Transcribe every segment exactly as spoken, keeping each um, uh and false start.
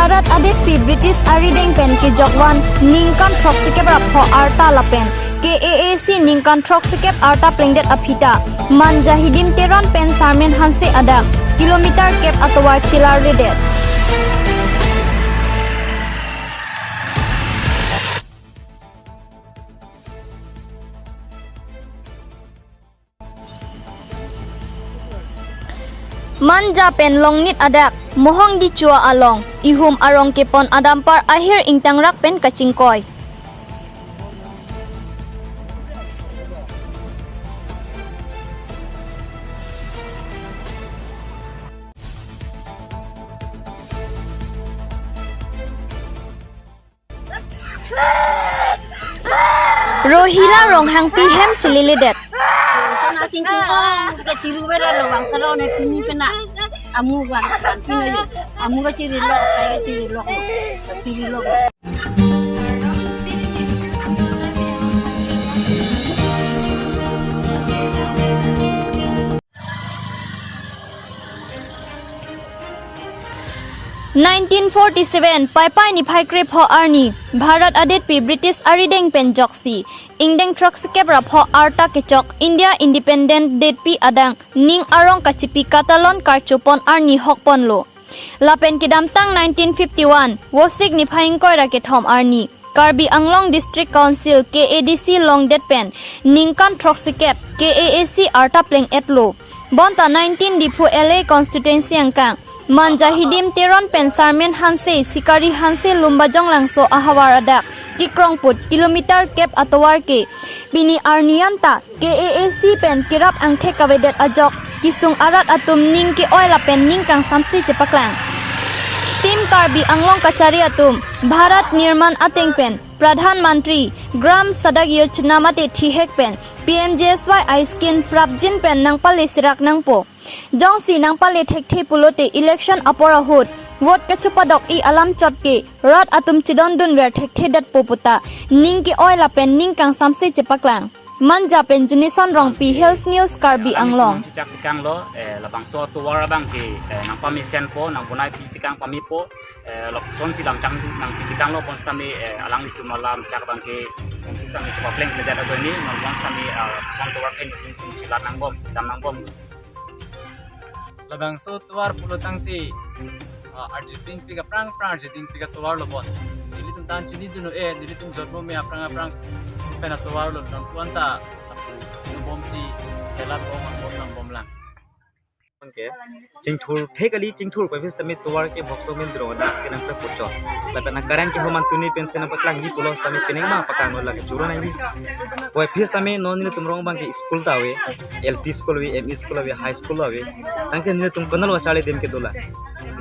Bharat adetpi British arideng pen kejokvan ningkan throksikep ra pho arta lapen K A A C ningkan throksikep arta plengdet aphi ta Manja Hidim Teron pen Sarmen Hanse adak kilometer kep atovar chelarledet. Manja pen Longnit adak Mohong Dichua along ihum arong kepon adampar ahir ingtangrak pen kachingkoi. Rohila Ronghangpi hem cheleledet. Sana chingkung ong, sika chiru bera lo bang salo ne pini pena. Amu bang, pino yo. Amu ka chiri lo, kai ka chiri lo. Ka chiri lo. Nineteen forty-seven, Paipai niphai krepho arni, Bharat adetpi British arideng pen joksi, ingdeng throksikep ra pho arta kechok India Independent detpi adang ning arong kachipi katalon karchopon arni hokponlo. Lapen kedamtang nineteen fifty-one, Vosik niphai ingkoi ra kethom arni, Karbi Anglong District Council, K A D C longdet pen ningkan throksikep K A A C arta pleng-etlo. Bonta nineteen Diphu L A constituency angkang Manja Hidim Teron pen Sarmen Hanse, Sikari Hanse, Lumbajong Langso ahavar adak kekrongput kilometer kep atovar ke pini arni anta K A A C pen kerap angthek kavedet ajok kesung arat atum ning ke-oi lapen ning kangsamse chepaklang. Team Karbi Anglong kachari atum Bharat Nirman ateng pen Pradhan Mantri Gram Sadak Yojana mate thihek pen P M G S Y scheme prapjin pen nangpale serak nangpo. Jongsi nangpale thekthe pulote election apor ahut vote kachopadok-i alam chot ke rat atum chedondun ver thekthedetpo puta ning ke-oi lapen ning kangsamse chepaklang. Manja pen Junison Rongpi, Hills News, Karbi Anglong. Chak tikang lo, eh, labangso atovar abang ke, eh, nangpamesenpo, nangbonai pi tikang pamepo, eh, lok son si lam chang nangpi tikang lo, pon sitame, eh, alanglitum alam chak abang ke, pon sitame chepaplengledet ajoine, non pon sitame, ah, son tovar pen sin tum kilat nangbom, dam nangbom. Labangso tovar pulo tangte, ah, arjidingpi ka prang prang arjidingpi ka tovar lo bon. Nelitum tan chinidunnon, eh, nelitum jotmo me aprang aprang pen atovar lo, non puan ta lapu inut bomsi chelar bom, bom nangbomlang. Ke chingthur phe kali, chingthur pai phi sitame tovar ke bokso men drong na ke nangpapucho. Lapen na current ke homan tuni pen si nangpaklangji pulo sitame penang ma paklang lo, lake churu nangji. Pai phi sitame non nelitum rong abang ke school ta ave, L P school ave, M E school ave, high school ave. Tangte nelitum konat lo kacharli adim ke dolang.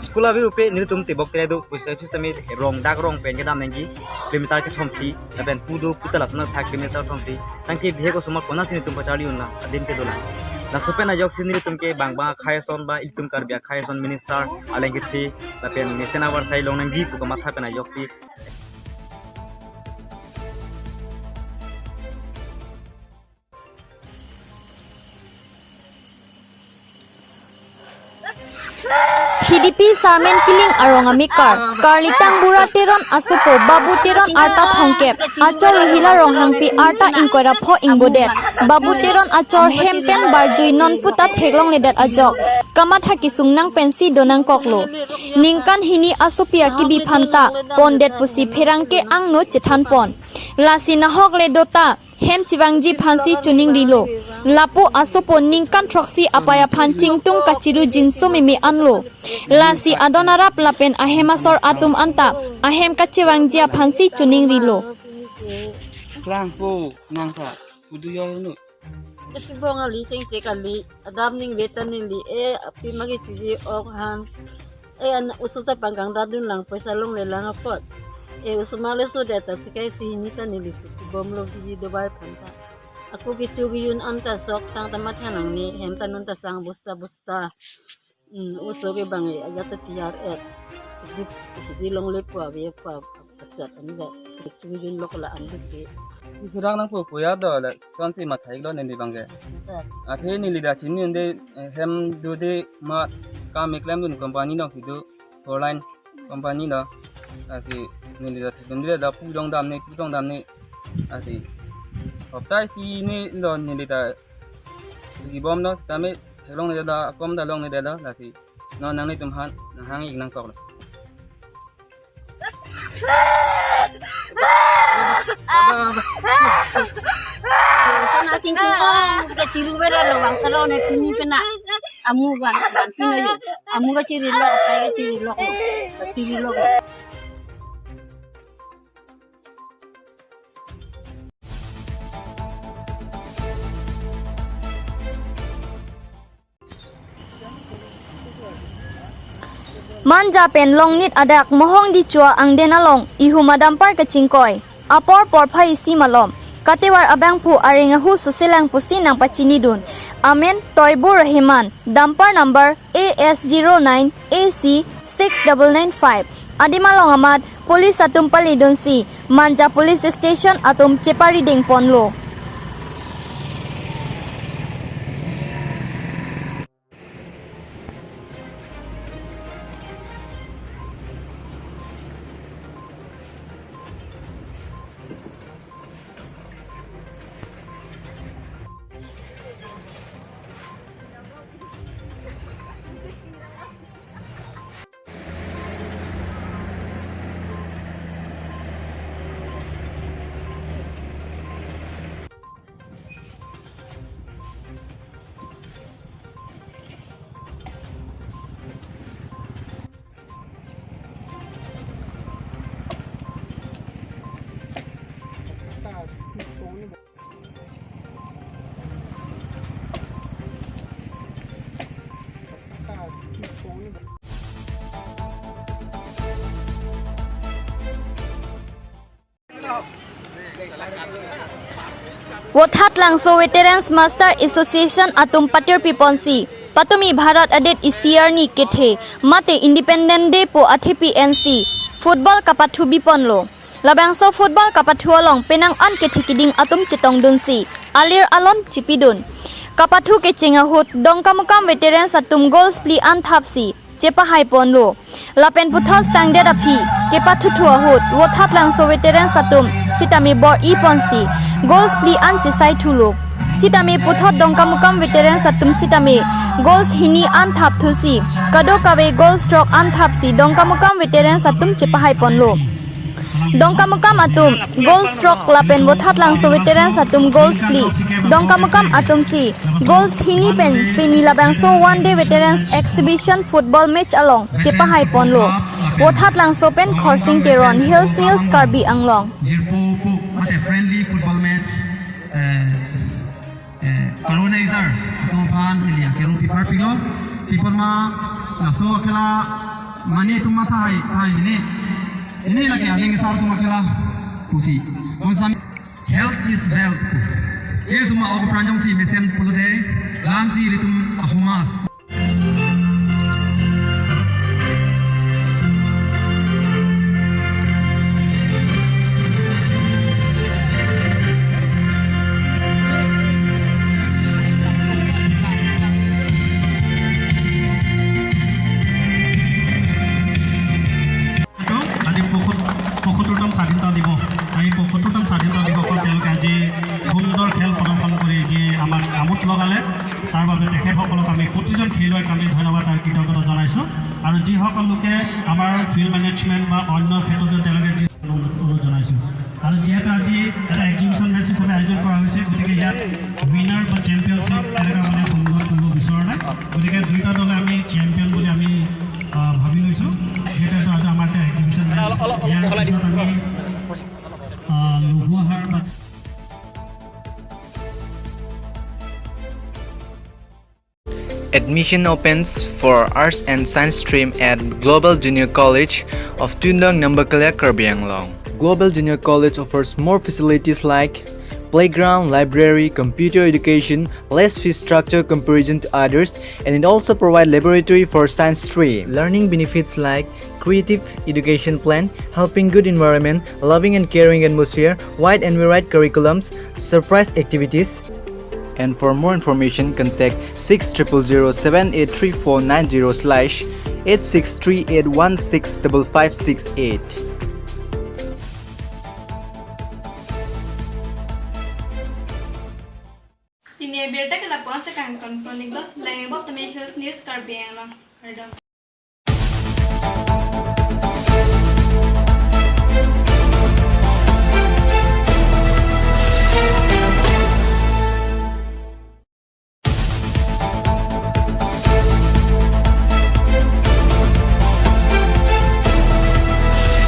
School ave upe nelitum tebok tere do, pusi phi sitame rong dak rong pen kedam nangji, kilometer kethom phi, lapen pu do pu ta lason athak kilometer kethom phi. Tangte bihek osomar konatsi nelitum pacharli unlang adim ke dolang. Laso pen ajoksi nelitum ke bang bang akhai ason ba ilitum Karbi akhai ason minister aleng kethe lapen mesen avarsai long nangji pu kamatha pen ajoksi. Hidipi Sarmen Kiling arong amekar, Karlitang Bura Teron asopo Babu Teron arta thomkep, achor Rohila Ronghangpi arta ingkoi ra pho ingbodet. Babu Teron achor hem pen barjui non puta theklongledet ajok kamatha kesung nang pensi donangkoklo. Ningkan hini asopi akibi aphanta pondet pusi pherangke angno chethanpon. Lasi nahok le dota hem chevangji aphansi choningrilo. Lapu asopo ningkan throksi apei aphan chingtung kachiru jinso meme anlo. Lasi adon arap lapen ahem asor atum anta ahem kachevangji aphansi choningrilo. Klangpo nangta kudu yol nu. Kachibong ali chengche kali, adam ningve ta neli, e, api magi chiji ok han. E, an usu ta pangkang dadun lang, poisa longlelang apot. E, usu male sudet ta sikai si hini ta neli si bomlo kiji dobai aphanta. Ako kecho kejun anta sok tang ta matha nangne, hem ta non ta sang bosta bosta. Hmm, usu ke bang e, ajat ta tiar et. Dip, sidi longle po ave po, ajat ani ba. Kecho kejun lok la an dip ke. Isi rang nangpo puya do le, konti matha iklo neli bang ke. Sudah. Athe neli da chini nde, eh, hem do de ma kam eklem dun company nong si do, four line. company lo. Lasi neli ta thekdunde lo, pu tong damne, pu tong damne. Lasi hopta isi hini lo neli ta kibom lo, tame theklongledet lo, akom ta longledet lo, lasi non nanglitum aphan nanghang-ik nangkok lo. Sana chingkung kong, ke chiru bela lo, bang salo ne pini pena. Amu ban, ban pino yo. Amu kachiri lo, kai kachiri lo. Kachiri lo. Manja pen Longnit adak Mohongdichua angdeng along ihum a-dumper kachingkoi. Apor porphai isi malom, katevar abangphu areng ahu soselang pusi nangpachinidun. Amen Toibur Rehman, dumper number A S zero nine A C six double nine five. Adim along amat police atum palidunsi Manja Police Station atum cheparideng ponlo. Vothatlangso Veterans Master Association atum patirpi ponsi, patumi Bharat adet isi arni kethe, mate Independent Day pu athepi ensi football kapathu bi ponlo. Labangso football kapathu along penang an kethe kiding atum chetongdunsi alir alon chipidun. Kapathu kecheng ahut Dongkamukam Veterans atum goals phli an thapsi chepahai ponlo. Lapen puthot sangdet aphi kepathuthu ahut Vothatlangso Veterans atum sitame bor-i ponsi goals phli an chesai thulo. Sitame puthot Dongkamukam Veterans atum sitame goals hini an thapthusi kadokave goals throk an thapsi Dongkamukam Veterans atum chepahai ponlo. Dongkamukam atum goals throk lapen Vothatlangso Veterans atum goals phli. Dongkamukam atumsi goals hini pen pini labangso one day Veterans Exhibition football match along chepahai ponlo. Vothatlangso pen Khorsing Teron, Hills News, Karbi Anglong. Jirpo po mate friendly football match, eh, eh, Karunaizer atum aphan neli akerung pipar pilo, pipar ma laso akhela mane atum ma thai, thai mene. Ini lagi aling sar atum akhela pusi. Bonsam health is wealth. Ke atum a-ok pran jongsi mesen pulote, la-ansi ilitum ahomas. আজি পঁসত্তৰ, পঁসত্তৰতম স্বাধীনতা দিৱস। এই পঁসত্তৰতম স্বাধীনতা দিৱসত তেওঁলোকে আজি সুন্দৰ খেল প্ৰদৰ্শন কৰি যি আমাক আমোদ লগালে, তাৰ বাবে তেখেতসকলক আমি প্ৰতিজন খেলুৱৈক আমি ধন্যবাদ আৰু কৃতজ্ঞতা জনাইছোঁ। আৰু যিসকল লোকে আমাৰ ফিল্ড মেনেজমেণ্ট বা অন্য ক্ষেত্ৰতো তেওঁলোকে যি অনুৰোধ জনাইছোঁ। আৰু যিহেতু আজি এটা এক্সিবিশ্যন মেচ হিচাপে আয়োজন কৰা হৈছে, গতিকে ইয়াত উইনাৰ বা চেম্পিয়নশ্বিপ এনেকুৱা মানে সন্ধান কৰিব বিচৰা নাই। গতিকে দুইটা দলে আমি চেম্পিয়ন বুলি আমি, আহ, ভাবি লৈছোঁ। যিহেতু এইটো আজি আমাৰ এটা এক্সিবিশ্যন মেচ, ইয়াৰ পিছত আমি, আহ, লঘু আহাৰ বা Admission opens for Arts and Science stream at Global Junior College of Tunlong, Nambakelia, Karbi Anglong. Global Junior College offers more facilities like playground, library, computer education, less fee structure comparison to others, and it also provides laboratory for science stream. Learning benefits like creative education plan, helping good environment, loving and caring atmosphere, wide and varied curriculums, surprise activities. And for more information, contact six triple zero seven eight three four nine zero slash eight six three eight one six double five six eight. Pini abirta ke lapu-an si kangton kronik lo, langdun bom tame Hills News Karbi Anglong. Kardom.